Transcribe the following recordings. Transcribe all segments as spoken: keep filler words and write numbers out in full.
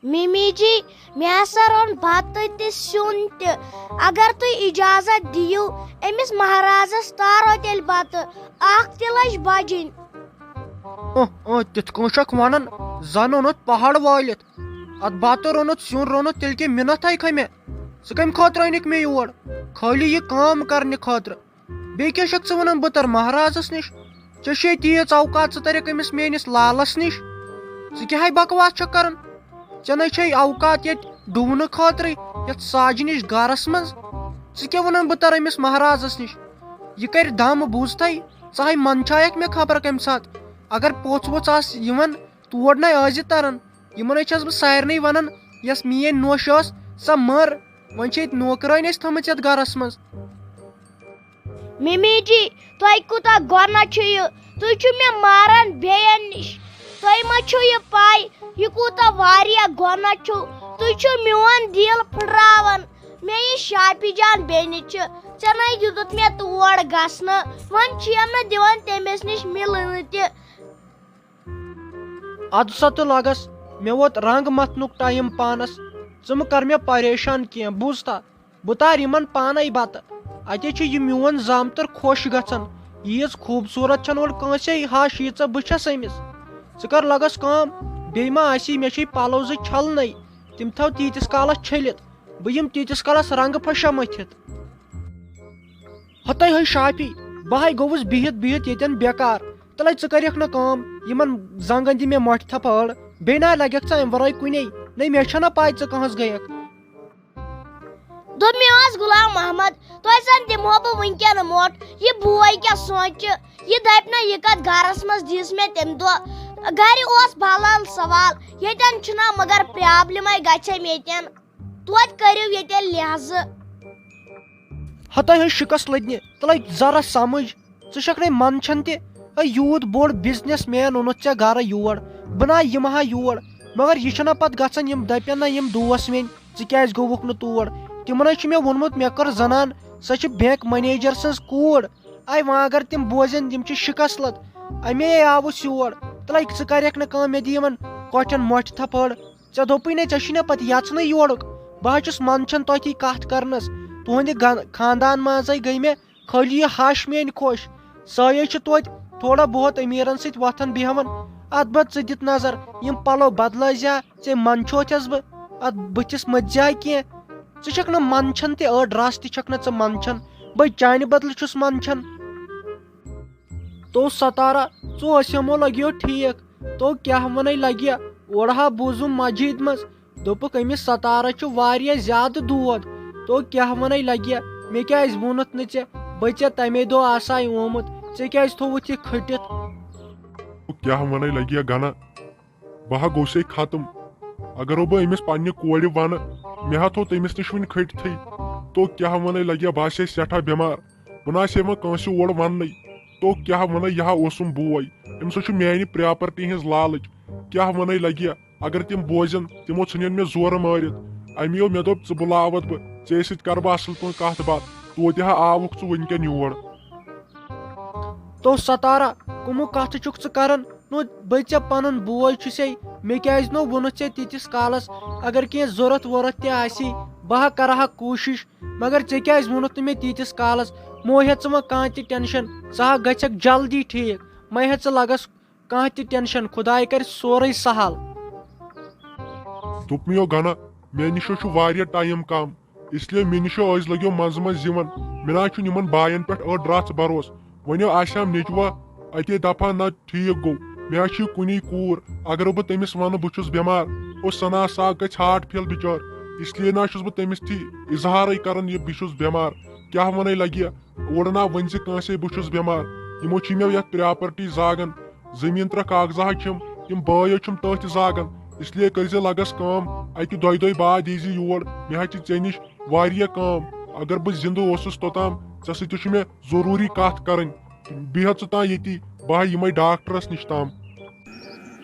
مِمی جی، مےٚ ہسا روٚن بتہٕ تہِ سیُن تہِ۔ اگر تُہۍ اجازت دِیِو، أمِس مہرازس تارو تیٚلہِ بتہٕ اکھ تہِ لَچھ بجِنۍ۔ اہ اہ، تِتھ کٔنۍ چھکھ ونان، زن اوٚنُتھ پہاڑ وٲلِتھ۔ اتھ بتہٕ روٚنُتھ، سیُن روٚنُتھ، تیٚلہِ کیٛاہ مِنت تھایہِ کھا مےٚ؟ ژٕ کمہِ خٲطرٕ أنِکھ مےٚ یور؟ خٲلی یہِ کٲم کرنہٕ خٲطرٕ۔ بیٚیہِ کیٛاہ چھکھ ژٕ ونان بہٕ ترٕ مہرازس نِش؟ ژےٚ چھے تیٖژ اوقات، ژٕ ترکھ أمِس میٲنِس لالس نِش؟ ژٕ کیٛاہ ہے بکواس چھکھ کران؟ ژےٚ نَے چھے اوقات ییٚتہِ ڈُونہٕ خٲطرٕے یَتھ ساجہِ نِش گَرَس منٛز۔ ژٕ کیٛاہ وَنان بہٕ تَرٕ أمِس مہرازَس نِش؟ یہِ کَرِ دَم بوٗزتھَے، ژٕ ہَے منٛدچھایَکھ مےٚ خبر کَمہِ ساتہٕ۔ اگر پوٚژھ ووٚژھ آسہِ یِوان، تور نَے ٲسۍ زِ تَران۔ یِمَن ہَے چھَس بہٕ سارنٕے وَنان، یۄس میٛٲنۍ نوٚش ٲس، سۄ مٔر۔ وۄنۍ چھِ ییٚتہِ نوکرٲنۍ اَسہِ تھٲمٕژ یَتھ گَرَس منٛز۔ مِمی جی، تۄہہِ کوٗتاہ گۄناہ چھُ یہِ؟ تُہۍ چھِو مےٚ ماران بیٚین نِش۔ تۄہہِ ما چھُو یہِ پَے، یہِ کوٗتاہ واریاہ گۄناہ چھُو؟ تُہۍ چھِو میون دِل پھٕٹراوان۔ مےٚ یہِ شاپی جان بیٚنہِ چھِ، ژےٚ نَے دیُتُتھ مےٚ تور گژھنہٕ۔ وۄنۍ چھِیَم نہٕ دِوان تٔمِس نِش مِلنہٕ تہِ۔ اَدٕ سا تہٕ لَگَس، مےٚ ووت رنٛگ مَتھنُک ٹایم پانَس۔ ژٕ مہٕ کَر مےٚ پریشان کینٛہہ، بوٗزتھا؟ بہٕ تارٕ یِمن پانے بتہٕ۔ اتے چھُ یہِ میون زامتٕر خۄش گژھان۔ ییٖژ خوٗبصوٗرت چھنہٕ اورٕ کٲنٛسے ہش، ییٖژاہ بہٕ چھس أمِس۔ ژٕ کر لگس کٲم، بیٚیہِ ما آسی، مےٚ چھے پلو زٕ چھلنَے۔ تِم تھاو تیٖتِس کالس چھٔلِتھ۔ بہٕ یِم تیٖتِس کالس رنٛگہٕ پھشا مٔتھِتھ۔ ہتے ہے شافی، بہٕ ہے گوٚوُس بِہِتھ بِہِتھ ییٚتٮ۪ن بیکار۔ تلے ژٕ کریکھ نہٕ کٲم، یِمن زنٛگن دِ مےٚ مۄٹھِ تھپھ أڑ۔ بیٚیہِ نہ لگکھ ژٕ امہِ ورٲے کُنے۔ نَے مےٚ چھنہ پاے ژٕ کہنٛز گٔیکھ۔ دوٚپ مےٚ اوس غلام محمد، تۄہہِ زن دِمہو بہٕ وٕنکٮ۪ن موٹ۔ یہِ بوے کیٛاہ سونٛچہِ؟ یہِ دپہِ نہ، یہِ کتھ گرس منٛز دِژ مےٚ تمہِ دۄہ۔ گرِ اوس بلال سوال، ییٚتٮ۪ن چھُنہ مگر پرابلمے گژھٮ۪م ییٚتٮ۪ن۔ توتہِ کٔرِو ییٚتٮ۪ن لحاظہٕ۔ ہتے ہے شکس لٔدنہِ، تلے ذرا سمجھ۔ ژٕ چھکھ نے منٛدچھان تہِ؟ ہے یوٗت بوٚڑ بزنس مین اوٚنُتھ ژےٚ گرٕ یور، بہٕ نا یِمہٕ ہا یور۔ مگر یہِ چھنہ پتہٕ گژھان، یِم دپن نہ یِم دوس میٲنۍ، ژٕ کیازِ گوٚوُکھ نہٕ تور؟ تِمن ہے چھُ مےٚ ووٚنمُت، مےٚ کٔر زنان، سۄ چھِ بینک منیجر سٕنٛز کوٗر۔ اے وۄنۍ اگر تِم بوزن، یِم چھِ شکس لد۔ امے آوُس یور۔ تلے ژٕ کریکھ نہٕ کٲم، مےٚ دِ یِمن کۄٹھٮ۪ن مۄٹھِ تھپھڑ۔ ژےٚ دوٚپُے نہ، ژےٚ چھُے نہ پتہٕ یژنٕے یورُک۔ بہٕ حظ چھُس منٛدچھان تۄہہِ کتھ کرنس۔ تُہنٛدِ گن-، خاندان منٛزے گٔے مےٚ خٲلی یہِ ہش میٲنۍ خۄش۔ سۄے چھِ توتہِ تھوڑا بہت أمیٖرن سۭتۍ وۄتھان بیٚہوان۔ اتھ بد ژٕ دِتھ نظر، یِم پلو بدلٲے زِ ہا، ژےٚ منٛدچھوتھس بہٕ۔ اتھ بٕتھِس مٔتھۍ زِ ہا کینٛہہ۔ ژٕ چھکھ نہٕ منٛدچھان تہِ، أڑ رژھ تہِ چھکھ نہٕ ژٕ منٛدچھان۔ بے چانہِ بدلہٕ چھُس منٛدچھان۔ تو ستارہ، ژٕ اوس یِمو لگیو ٹھیک۔ تو کیاہ ونے لگیا، اورٕ ہا بوٗزُم مسجد منٛز، دوٚپُکھ أمِس ستارس چھُ واریاہ زیادٕ دود۔ تو کیاہ ونے لگیا، مےٚ کیازِ ووٚنُتھ نہٕ ژےٚ؟ بہٕ ژےٚ تمے دۄہ آسہٕ ہا آمُت، ژےٚ کیازِ تھووُتھ یہِ کھٔٹِتھ؟ تو کیاہ ونے لگیا گنا، بہٕ ہا گوٚو سے ختم۔ اگر بہٕ أمِس پننہِ کورِ ونہٕ، مےٚ ہا تھوٚو تٔمِس نِش وُنہِ کھٔٹتھٕے۔ تو کیاہ ونے لگیا، بہٕ آسے سٮ۪ٹھاہ بٮ۪مار۔ بہٕ نہ آسے وۄنۍ کٲنٛسہِ اور وننٕے۔ تو کیاہ ونے، یہِ ہا اوسُم بوے۔ أمِس ہا چھُ میانہِ پراپرٹی ہٕنٛز لالٕچ۔ کیاہ ونے لگیا، اگر تِم بوزن، تِمو ژھٕنن مےٚ زورٕ مٲرِتھ۔ امیو مےٚ دوٚپ، ژٕ بُلاوتھ بہٕ، ژےٚ سۭتۍ کرٕ بہٕ اصل پٲٹھۍ کتھ باتھ۔ توتہِ ہا آوُکھ ژٕ وٕنکٮ۪ن یور۔ تو ستارہ، کٕمہٕ کتھٕ چھُکھ ژٕ کران؟ نو، بہٕ ژےٚ پنُن بوے چھُسے، مےٚ کیازِ نو ووٚنُتھ ژےٚ تیٖتِس کالس؟ اگر کینٛہہ ضروٗرت وورت تہِ آسی، بہٕ ہا کرٕ ہا کوٗشش، مگر ژےٚ کیازِ ووٚنُتھ نہٕ مےٚ تیٖتِس کالس؟ مو ہیٚہ ژٕ وۄنۍ کانٛہہ تہِ ٹینشن، ژٕ ہا گژھکھ جلدی ٹھیک، مہ ہیٚہ ژٕ لگس کانٛہہ تہِ ٹینشن، خداے کرِ سورُے سہل۔ دوٚپمَے یو گنا، مےٚ نِش چھُ واریاہ ٹایم کم، اس لیے مےٚ نِش ٲسۍ لٔگِو منٛزٕ منٛزٕ یِوان۔ مےٚ نہ چھُنہٕ یِمن باین پٮ۪ٹھ أڑ رژھ بھروسہٕ۔ وۄنۍ یو آسہِ ہم نیٚچوا اتے دپہٕ ہا نہ ٹھیک گوٚو، مےٚ ہا چھِ کُنی کوٗر، اگر بہٕ تٔمِس ونہٕ بہٕ چھُس بٮ۪مار، او سنا سا گژھِ ہارٹ فیل بچار۔ اس لیے نہ چھُس بہٕ تٔمِس تہِ اظہارے کران یہِ بہٕ چھُس بٮ۪مار۔ کیاہ ونے لگہِ، اورٕ نہ ؤنۍ زِ کٲنٛسے بہٕ چھُس بٮ۪مار۔ یِمو چھِ مےٚ یتھ پراپرٹی زاگان، زٔمیٖن ترٛےٚ کاغذہ چھِم، یِم بٲے حظ چھِم تٔتھۍ زاگان۔ اس لیے کٔرۍ زِ لگس کٲم، اکہِ دۄیہِ دۄہہِ بعد یی زِ یور، مےٚ حظ چھِ ژےٚ نِش واریاہ کٲم۔ اگر بہٕ زندٕ اوسُس توٚتام، ژےٚ سۭتۍ تہِ چھُ مےٚ ضروٗری کتھ کرٕنۍ۔ بیٚہہ ژٕ تام ییٚتی، بہٕ ہا یِمے ڈاکٹرس نِش تام۔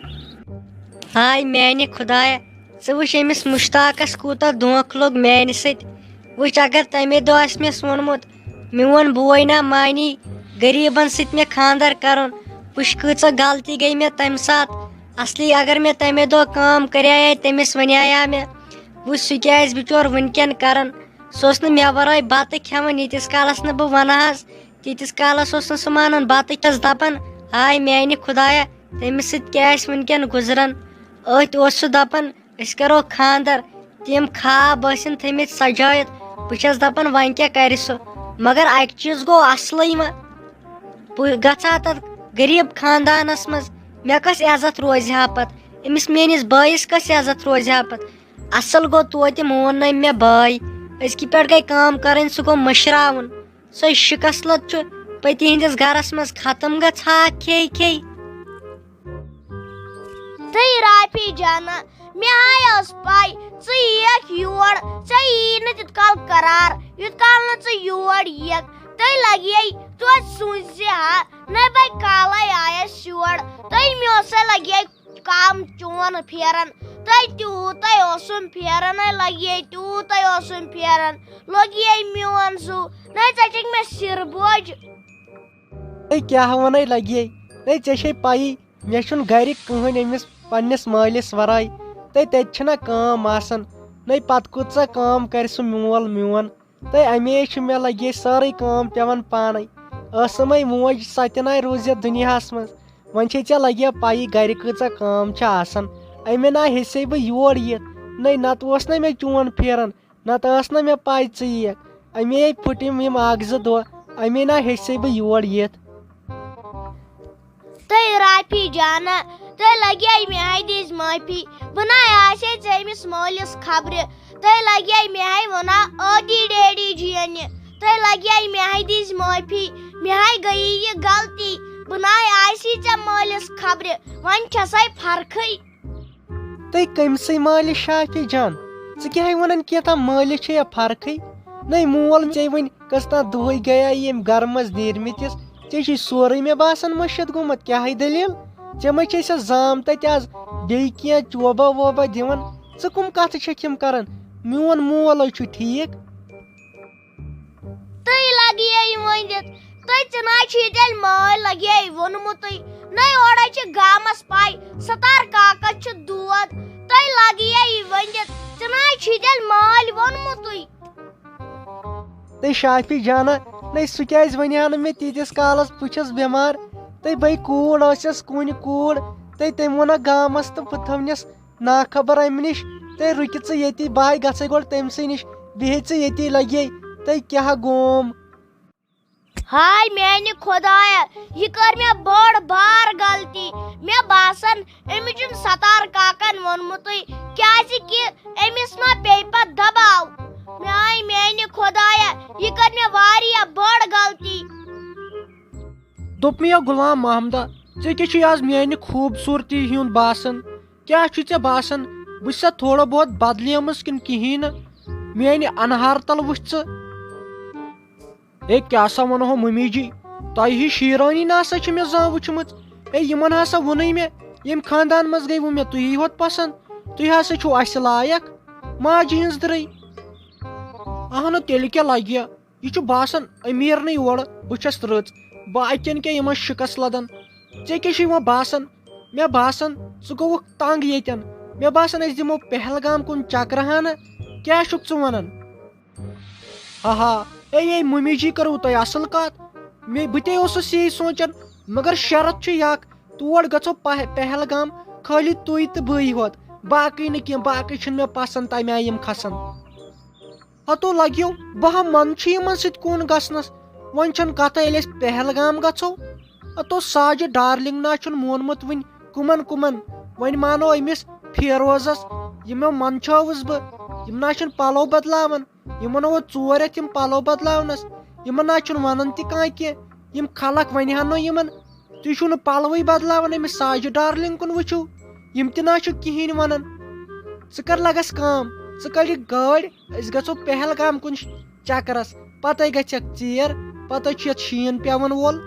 ہاے میانہِ خدایا، ژٕ وٕچھ أمِس مشتاقس کوٗتاہ دھونٛکھ لوٚگ میانہِ سۭتۍ۔ وٕچھ، اگر تمے دۄہ آسہِ مےٚ ووٚنمُت، میون بوے نہ مانی غریٖبن سۭتۍ مےٚ خانٛدر کرُن، وٕچھ کۭژاہ غلطی گٔے مےٚ تمہِ ساتہٕ۔ اصلی اگر مےٚ تمے دۄہ کٲم کریایے، تٔمِس ونیایے مےٚ، وٕچھ سُہ کیٛازِ بِچور وٕنکٮ۪ن کران۔ سُہ اوس نہٕ مےٚ ورٲے بتہٕ کھٮ۪وان، ییٖتِس کالس نہٕ بہٕ ونہٕ ہس، تیٖتِس کالس اوس نہٕ سُہ مانان بتہٕ کھٮ۪س۔ دپان، ہاے میانہِ خدایا، تٔمِس سۭتۍ کیٛاہ آسہِ وٕنکٮ۪ن گُزران۔ أتھۍ اوس سُہ دپان، أسۍ کرو خاندر۔ تِم خواب ٲسِن تھٲمٕتۍ سجٲیِتھ۔ بہٕ چھَس دَپان، وۄنۍ کیٛاہ کَرِ سُہ؟ مگر اَکہِ چیٖز گوٚو اَصلٕے وۄنۍ۔ بہٕ گژھٕ ہا تَتھ غریٖب خاندانَس منٛز، مےٚ کۄس عزت روزِ ہا پَتہٕ؟ أمِس میٛٲنِس بٲیِس کۄس عزت روزِ ہا پَتہٕ؟ اَصٕل گوٚو توتہِ مون نہٕ أمۍ مےٚ بٲے۔ أزکہِ پٮ۪ٹھ گٔے کٲم کَرٕنۍ، سُہ گوٚو مٔشراوُن۔ سُے شِکَس لَد چھُ پٔتہِ ہِنٛدِس گَرَس منٛز ختم گژھان کھے کھے۔ تہٕ رافی جانا، مےٚ ہاے ٲس پَے، ژٕ یِیَکھ یور، ژےٚ یی نہٕ تیُتھ کال قرار، یُتھ کال نہٕ ژٕ یور یِیَکھ۔ تہٕ لَگے توتہِ سوٗنٛچ زِ ہا، نَے بَے کالَے آیَس یور، تہٕ مےٚ اوسَے لَگے کَم چون پھیران، تہٕ تیوٗتَے اوسُم پھیران، نَے لَگے تیوٗتَے اوسُم پھیران، لوٚگے میون زُو، نَے ژےٚ چھَکھ مےٚ سِر بوج۔ ہے کیٛاہ وَنَے لَگے، ہے ژےٚ چھے پَیی، مےٚ چھُنہٕ گَرِ کٕہٕنۍ أمِس پنٛنِس مٲلِس وَرٲے۔ تہٕ تَتہِ چھِنہ کٲم آسان، نَے پَتہٕ کۭژاہ کٲم کَرِ سُہ مول میون۔ تہٕ اَمے چھُ مےٚ لَگے سٲرٕے کٲم پٮ۪وان پانَے۔ ٲسٕم ہے موج، سۄ تہِ نَے روٗز یَتھ دُنیاہَس منٛز۔ وۄنۍ چھے ژےٚ لَگے پَیی گَرِ کۭژاہ کٲم چھِ آسان۔ اَمے نہ ہیٚژے بہٕ یور یِتھ، نَے نَتہٕ اوس نہ مےٚ چون پھیران۔ نَتہٕ ٲس نہ مےٚ پَے ژٕ یِیَکھ۔ اَمے پھُٹِم یِم اَکھ زٕ دۄہ، اَمے نہ ہیٚژے بہٕ یور یِتھ۔ تہٕ رافی جانا، تہٕ لَگے مےٚ ہَے دِژ معٲفی۔ بہٕ نَے آسے ژےٚ أمِس مٲلِس خبرِ۔ تہٕ لَگے مےٚ ہَے وَنان ٲدی ڈیڈی جِیَنہِ۔ تہٕ لَگے مےٚ ہَے دِژ معٲفی۔ مےٚ ہَے گٔیے یہِ غلطی۔ بہٕ نَے آسی ژےٚ مٲلِس خبرِ۔ وۄنۍ چھَسَے فرقٕے۔ تُہۍ کٔمۍ سٕے مٲلِس شافی جان؟ ژٕ کیٛاہ ہے وَنان کینٛہہ تام مٲلِس چھے یا فرقٕے؟ نَے مول ژےٚ وۄنۍ کٔژ تام دۄہٕے گٔیے ییٚمۍ گَرٕ منٛز نیٖرمٕتِس۔ ژےٚ چھُے سورُے مےٚ باسان مٔشِتھ گوٚمُت، کیٛاہ ہے دٔلیٖل؟ ژےٚ ما چھے سۄ زام تَتہِ آز بیٚیہِ کینٛہہ چوبہ ووبہ دِوان؟ ژٕ کٕم کَتھٕ چھَکھ یِم کَران؟ میون مول ہے چھُ ٹھیٖک۔ تُہۍ لَگیے ؤنِتھ، تُہۍ ژٕ نہ چھُے تیٚلہِ مٲلۍ لَگیے ووٚنمُتٕے۔ نَے اورَے چھِ گامَس پَے، ستار کاکَس چھُ دود۔ تُہۍ لَگیے ؤنِتھ، ژٕ نہ چھُے تیٚلہِ مٲلۍ ووٚنمُتٕے۔ تہٕ شافی جانا، نَے سُہ کیٛازِ وَنہِ ہا نہٕ مےٚ تیٖتِس کالَس، بہٕ چھَس بٮ۪مار؟ تہٕ بَے کوٗر ٲسٕس کُنہِ کوٗر، تہٕ تٔمۍ ووٚنُکھ گامَس تہٕ بہٕ تھاونَس ناخبر اَمہِ نِش۔ تہٕ رُکہِ ژٕ ییٚتی، بہٕ ہاے گژھے گۄڈٕ تٔمۍ سٕے نِش، بِہے ژٕ ییٚتی لَگے۔ تہٕ کیٛاہ گوم؟ ہاے میانہِ خۄدایا، یہِ کٔر مےٚ بٔڑ بار غلطی۔ مےٚ باسان، أمِس چھُنہٕ ستار کاکن ووٚنمُتٕے، کیازِ کہِ أمِس ما پیٚیہِ پتہٕ دباو۔ میانہِ، میانہِ خۄدایا، یہِ کٔر مےٚ واریاہ بٔڑ غلطی۔ دوٚپ مےٚ، یا غلام محمدا، ژےٚ کیٛاہ چھُے آز میانہِ خوٗبصوٗرتی ہُنٛد باسان؟ کیٛاہ چھُے ژےٚ باسان، بہٕ چھُسا تھوڑا بہت بدلیمٕژ کِنہٕ کِہیٖنۍ نہٕ؟ میانہِ انہار تل وٕچھ ژٕ۔ ہے، کیٛاہ سا وَنہو مٔمی جی، تۄہہِ ہِش شیٖرٲنی نہ سا چھِ مےٚ زانٛہہ وٕچھمٕژ۔ ہے، یِمن ہسا ووٚنُے مےٚ، ییٚمہِ خاندان منٛز گٔیوٕ مےٚ تُہی ہوت پسنٛد، تُہۍ ہسا چھِو اَسہِ لایق ماجہِ ہِنٛز درٕے۔ اہنُو، تیٚلہِ کیٛاہ لگہِ؟ یہِ چھُ باسان أمیٖرنٕے اورٕ، بہٕ چھَس رٕژ، بہٕ اَتٮ۪ن کیٛاہ یِمن شِکس لدن؟ ژےٚ کیٛاہ چھُے وۄنۍ باسان؟ مےٚ باسان، ژٕ گوٚوُکھ تنگ ییٚتٮ۪ن۔ مےٚ باسان، أسۍ دِمو پہلگام کُن چکرٕ ہنا۔ کیٛاہ چھُکھ ژٕ وَنان؟ ہا ہا، اے، اے، مٔمی جی کٔروٕ تۄہہِ اَصٕل کَتھ۔ مےٚ، بہٕ تہِ اوسُس یی سونٛچان، مگر شرط چھُ یہِ اکھ، تور گژھو پہ-، پہلگام، خٲلی تُہۍ تہٕ بٕے ہوت، باقٕے نہٕ کینٛہہ، باقٕے چھِنہٕ مےٚ پسنٛد تَمہِ آیہِ یِم کھسان۔ ہتو لگیو، بہٕ ہا منہٕ چھُ یِمن سۭتۍ کُن گژھنس۔ وۄنۍ چھَنہٕ کتھے، ییٚلہِ أسۍ پہلگام گژھو۔ ہتو ساجہِ ڈارلنگ نا چھُنہٕ مونمُت وُنہِ کُمن کُمن۔ وۄنۍ مانو أمِس فیروزس، یِمو منہٕ چھٲوٕس بہٕ۔ یِم نا چھِنہٕ پلو بدلاوان۔ یِمن اوس ژور رٮ۪تھ یِم پلو بدلاونس۔ یِمن نا چھُنہٕ ونان تہِ کانٛہہ کینٛہہ۔ یِم خلق ونہِ ہن نہٕ یِمن، تُہۍ چھِو نہٕ پلوٕے بدلاوان، أمِس ساجہِ ڈارلنگ کُن وٕچھِو۔ یِم تہِ نا چھِ کِہیٖنۍ ونان۔ ژٕ کر لگس کٲم، ژٕ کڑ یہِ گٲڑۍ، أسۍ گژھو پہلگام کُن ش-، چکرس۔ پتے گژھکھ ژیر، پتے چھُ یتھ شیٖن پٮ۪وان وول۔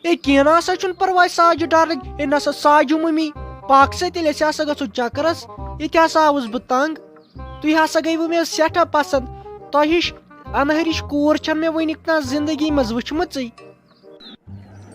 اے، کینٛہہ نہ سا چھُنہٕ پرواے ساجہِ ڈارلنگ، اے نہ سا ساجہِ مٔمی، پکھ سا تیٚلہِ، أسۍ ہسا گژھو چکرس۔ ییٚتہِ ہسا آوُس بہٕ تنگ، تُہۍ ہسا گٔیوٕ مےٚ سٮ۪ٹھاہ پسنٛد۔ تۄہہِ ہِش انہرِش کوٗر چھَنہٕ مےٚ وٕنیُک تام زندگی منٛز وٕچھمٕژٕے۔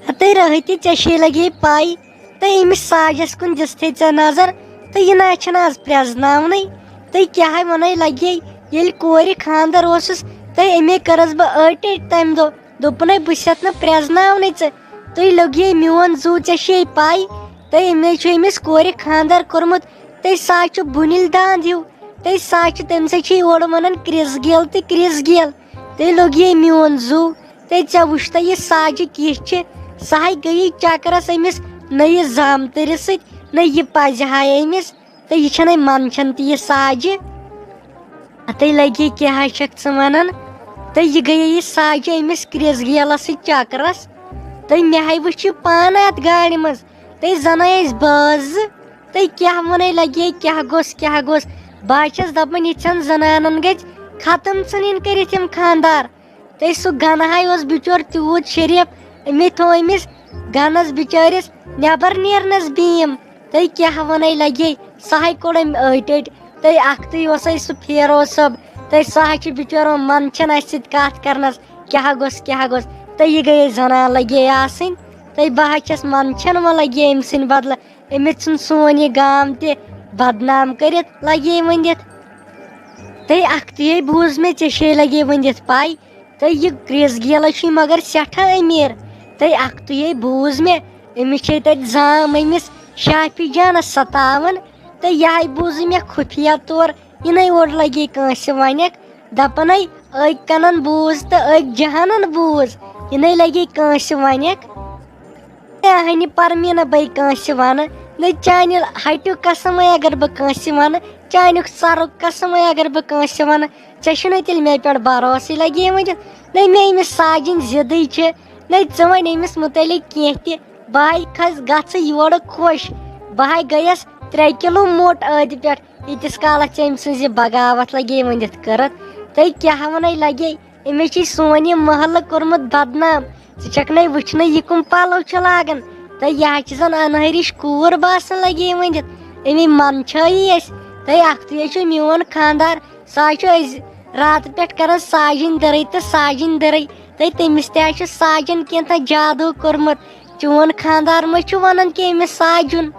ہتے رہتی، ژےٚ چھے لگے پاے، تہٕ أمِس ساجس کُن دِژتھٕے ژےٚ نظر، تہٕ یہِ نہ چھنہٕ آز پرٛزناونٕے۔ تہٕ کیٛاہ ونے لگے، ییٚلہِ کورِ خانٛدر اوسُس، تہٕ أمے کٔرٕس بہٕ أٹۍ أٹۍ تمہِ دۄہ۔ دوٚپُنے، بہٕ چھَتھ نہٕ پرٛزناونٕے ژےٚ۔ تُہۍ لوٚگیے میون زُو، ژےٚ چھے پَے۔ تہٕ أمے چھُ أمِس کورِ خانٛدر کوٚرمُت۔ تہٕ سُہ چھُ بُنِل داند ہیوٗ۔ تہٕ سُہ چھُ، تٔمۍ سۭتۍ چھِ اورٕ وَنان کرٛس گیل تہٕ کرٛس گیل۔ تہٕ لوٚگیے میون زُو۔ تہٕ ژےٚ وٕچھتھا یہِ ساجہِ کِژھ چھِ؟ سۄ ہاے گٔیے چکرس أمِس نٔیِس زامتٕرِس سۭتۍ، نہ یہِ پزِ ہا أمِس۔ تہٕ یہِ چھَنَے منٛدچھان تہِ یہِ ساجہِ۔ ہتے لگے، کیٛاہ ہا چھکھ ژٕ وَنان؟ تہٕ یہِ گٔیے یہِ ساجہِ أمِس کرٛس گیلس سۭتۍ چکرس۔ تہٕ مےٚ ہاے وٕچھ یہِ پانہٕ اتھ گاڑِ منٛز۔ تہٕ زنہٕ ٲسۍ بٲژ زٕ۔ تہٕ کیٛاہ وَنے لگے، کیٛاہ گوٚژھ، کیٛاہ گوٚژھ؟ بہٕ ہا چھَس دَپان، یِژھن زنانن گژھِ ختم ژھٕنٕنۍ کٔرِتھ یِم خانٛدار۔ تہٕ سُہ گنہٕ ہاے اوس بِچور تیوٗت شریٖف، أمی تھوٚو أمِس گنس بِچٲرِس نٮ۪بر نیرنس بیٖم۔ تہٕ کیٛاہ وَنے لگے، سُہ ہاے کوٚڑ أمۍ أٹۍ أٹۍ۔ تہٕ اکھتُے اوسے سُہ فیروز صٲب۔ تہٕ سُہ ہاے چھُ بِچور وۄنۍ منٛدچھان اَسہِ سۭتۍ کَتھ کرنس، کیٛاہ گوٚژھ، کیٛاہ گوٚژھ۔ تہٕ یہِ گٔیے زنان لگے آسٕنۍ۔ تہٕ بہٕ ہا چھَس منٛدچھان وۄنۍ لگے أمۍ سٕنٛدِ بدلہٕ۔ أمِس ژھُن سون یہِ گام تہِ بدنام کٔرِتھ، لگے ؤنِتھ۔ تہٕ اکھتُے بوٗز مےٚ، ژےٚ چھے لگے ؤنِتھ پَے، تہٕ یہِ کرٛس گیلہ چھُے مگر سٮ۪ٹھاہ أمیٖر۔ تہٕ اکھتُے بوٗز مےٚ، أمِس چھے تَتہِ زام أمِس شافی جانس ستاوان۔ تہٕ یہِ ہاے بوٗزٕے مےٚ خُفیہ طور، یہِ نَے اورٕ لگے کٲنٛسہِ وَنٮ۪کھ، دَپان ہے، أکۍ کَنَن بوٗز تہٕ أکۍ جہانَن بوٗز، یہِ نَے لگے کٲنٛسہِ وَنٮ۪کھ۔ اے ہنہِ پرمینہ بے کٲنٛسہِ ونہٕ، نہ چانہِ ہٹیُک قسمے اگر بہٕ کٲنٛسہِ ونہٕ، چانیُک سرُک قسمے اگر بہٕ کٲنٛسہِ ونہٕ، ژےٚ چھُنہ تیٚلہِ مےٚ پٮ۪ٹھ بھروسٕے لگے ؤنِتھ۔ نہ مےٚ أمِس ساجِن ضدٕے چھِ، نہ ژٕ وَن أمِس مُتعلق کینٛہہ تہِ۔ بہٕ ہاے کھس گژھٕ یورٕ خۄش۔ بہٕ ہاے گٔیَس ترٛےٚ کِلوٗ موٚٹ ٲدِ پٮ۪ٹھ، ییٖتِس کالس ژےٚ أمۍ سٕنٛز یہِ بغاوت لگے ؤنِتھ کٔرٕتھ۔ تہٕ کیٛاہ وَنے لگے، أمِس چھِ سون یہِ محلہٕ کوٚرمُت بدنام۔ ژٕ چھکھ نَے وٕچھنٕے یہِ کٕم پَلو چھِ لاگان۔ تہٕ یہِ حظ چھِ زَن اَنہٲرِش کوٗر باسان لگے ؤنِتھ۔ أمی منٛدچھٲیی أسۍ۔ تہٕ اَکھتُے حظ چھُ میون خانٛدار۔ سُہ حظ چھُ أزۍ راتہٕ پٮ۪ٹھ کران ساجِنۍ دٔرٕے تہٕ ساجِنۍ دٔرٕے۔ تہٕ تٔمِس تہِ حظ چھُ ساجَن کینٛژھا جادوٗ کوٚرمُت۔ چون خانٛدار ما چھُ وَنان کہِ أمِس ساجُن؟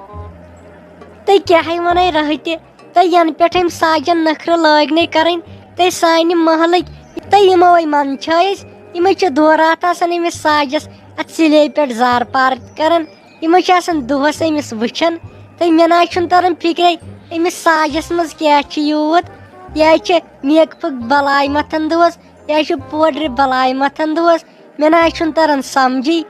تہٕ کیٛاہ ہے وَنَے رٕہہ تہِ؟ تہٕ ینہٕ پٮ۪ٹھ أمۍ ساجن نخرٕ لٲگۍ نے کرٕنۍ، تہٕ سانہِ محلٕکۍ تہٕ یِموے منٛدچھٲے أسۍ، یِمے چھِ دورٕ اتھ آسان أمِس ساجس اتھ سِلے پٮ۪ٹھ زار پار کران۔ یِمے چھِ آسان دۄہس أمِس وٕچھان۔ تہٕ مےٚ نہ حظ چھُنہٕ تران فکرے، أمِس ساجس منٛز کیٛاہ چھُ یوٗت؟ یہِ حظ چھِ میک اپُک بلاے متھان دۄہس، یہِ حظ چھِ پوڈرِ بلاے متھان دۄہس۔ مےٚ نہ حظ چھُنہٕ تران سمجھے،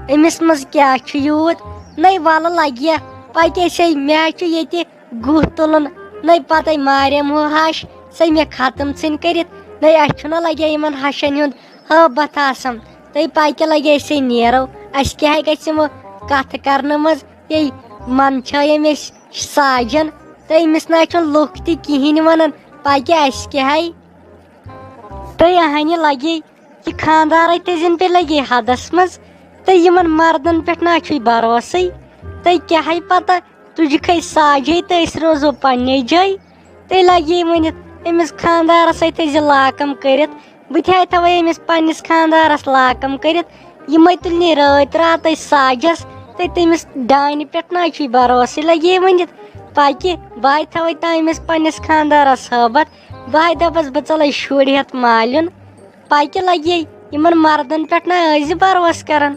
أمِس منٛز کیٛاہ چھُ یوٗت؟ نَے وَلہٕ لگہِ پتہٕ أسے، مےٚ حظ چھُ ییٚتہِ گُہہ تُلُن، نَے پتے ماریم ہُہ ہَش، سۄ مےٚ ختم ژھٕنۍ کٔرِتھ، نَے اَسہِ چھُنہ لگے یِمن ہَشن ہُنٛد ہٲبتھ آسان۔ تہٕ پکہِ لگے أسے نیرو، اَسہِ کیٛاہ گژھِ یِمو کتھٕ کرنہٕ منٛز؟ یے منٛدچھٲیِم أسۍ ساجن، تہٕ أمِس نہ حظ چھُنہٕ لُکھ تہِ کِہیٖنۍ ونان، پکہِ اَسہِ کیٛاہ ہے؟ تہٕ اہنہِ لگے یہِ خانٛدارے تہِ زن پے لگے حدس منٛز، تہٕ یِمن مردن پٮ۪ٹھ نہ چھُے بھروسے۔ تہٕ کیٛاہ ہے پتہ، تُجہِ کھے ساجے تہٕ أسۍ روزو پننے جایہِ۔ تہٕ لگے ؤنِتھ أمِس خانٛدارس سۭتۍ تھٲیزِ لاکم کٔرِتھ، بہٕ تہِ ہے تھاوے أمِس پننِس خانٛدارس لاکم کٔرِتھ۔ یِمے تُلنہِ رٲتۍ راتَے ساجس، تہٕ تٔمِس ڈانہِ پٮ۪ٹھ نہ چھُے بھروسٕے لگے ؤنِتھ۔ پکہِ بہٕ ہے تھاوے تام أمِس پننِس خانٛدارس ہٲبتھ، بہٕ ہے دپس بہٕ ژلے شُرۍ ہٮ۪تھ مالیُن۔ پکہِ لگے، یِمن مردن پٮ۪ٹھ نہ ٲسۍ زِ بھروسہٕ کران۔